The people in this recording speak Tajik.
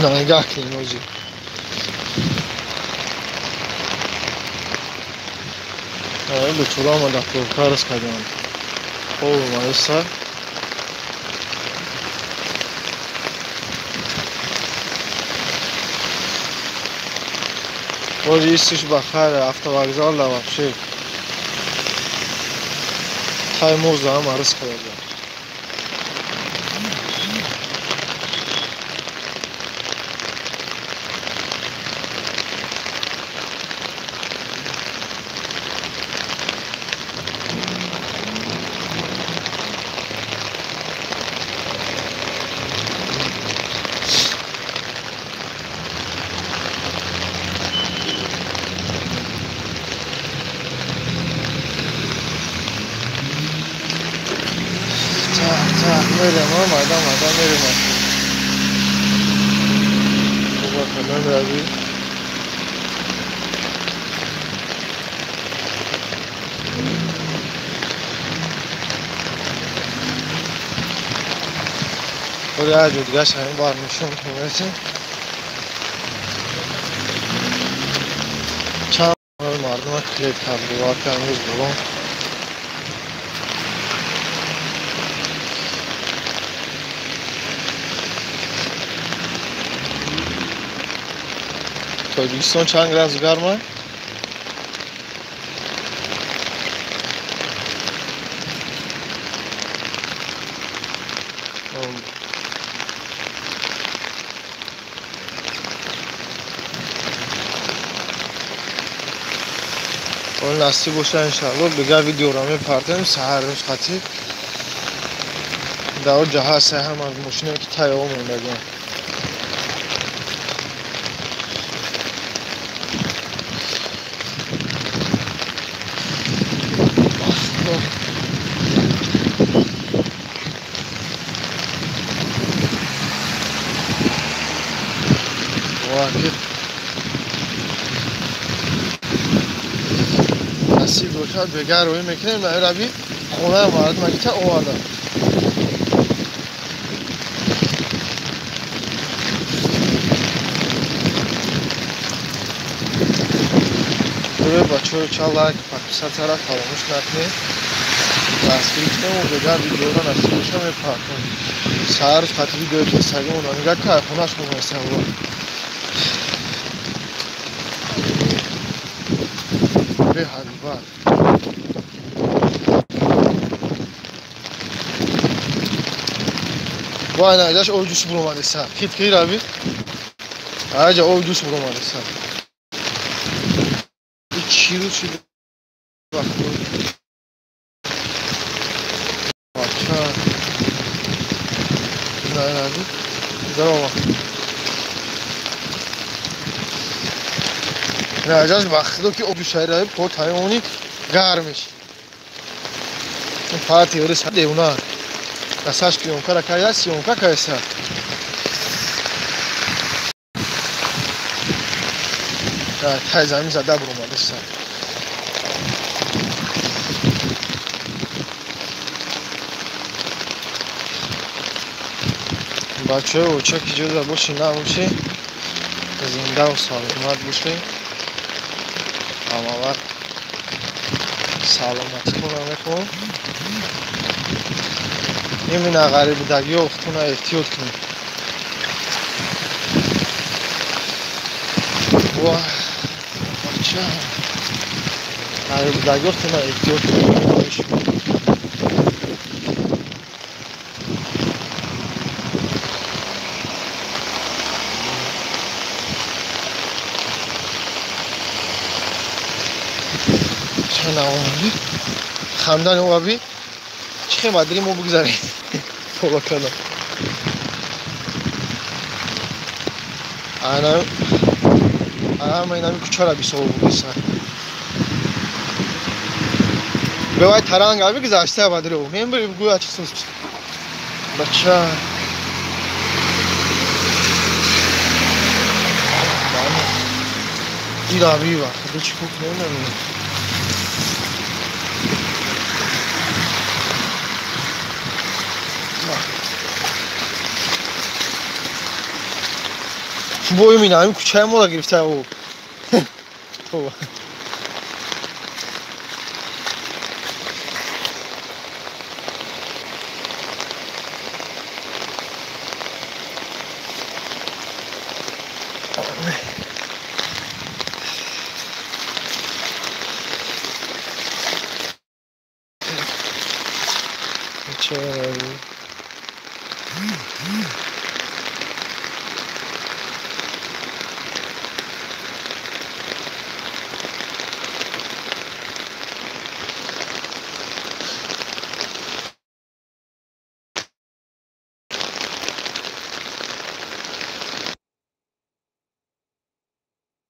Нигоҳ кунем ҳозир. Бечора омада пробка рис карданд. Об омадааст. Боз истиш ба хайр, автовокзал да вообще. Тай мозда ҳама рис карданд. Мерем, майда майда мерем. Бар нишон кунем. Чанд мардума клетка бовар кардам рӯз болон. Тоҷикистон чанд градус гарма? Насиб боша иншаалло, дигар видеоро мепартем саҳар рӯз қатӣ. Дар он ҷо ҳаст ҳама мошиное ки тайёр мондагианд. Насиб бошад, бегар рӯй мекунем, нараби хонаи мардум агита овардам. Бачаҳо ча лайк, подписатсияро фаромӯш накунед. Дастгирӣ кунем ва бегар видеоро насиб боша мепартем. Саҳар рӯз қатъи видеои кесагимона нигаҳ кай хонаш мемонистем. Беҳад бад. Вай наҷаш об ҷӯш буромадеса. Хит ки рави? Аҷа об ҷӯш буромадеса. Чиру чи вақт. Бача. Нарави. Здорово. Наҷаш вақтдо ки об ҷӯшаи рави по таёни гармиш. Парти рис девна. Дасташ съёмка кая, съёмка кайса. Тай замин зада буромадеса. Бачаҳо оча ки ҷода боши набоши, зиндаву саломат бошед. Ҳама вақт саломатитонро мехоҳам. Именно ғарибудагиҳо худтонро эҳтиёт кунед. Вах, бача, ғарибудагиҳо худтонро эҳтиёт кунед. Хамдани оби чӣ хел бадри мо бигзарем пола кардам. Ана ама инами кӯчара бисол бугиса. Бевай таранг аби гузашта бадри о. Мен бир гӯя чӣ сус. Бача. Ира бива, чӣ кук намедонам. Бо имина ҳамин кӯчаи моро гирифта об.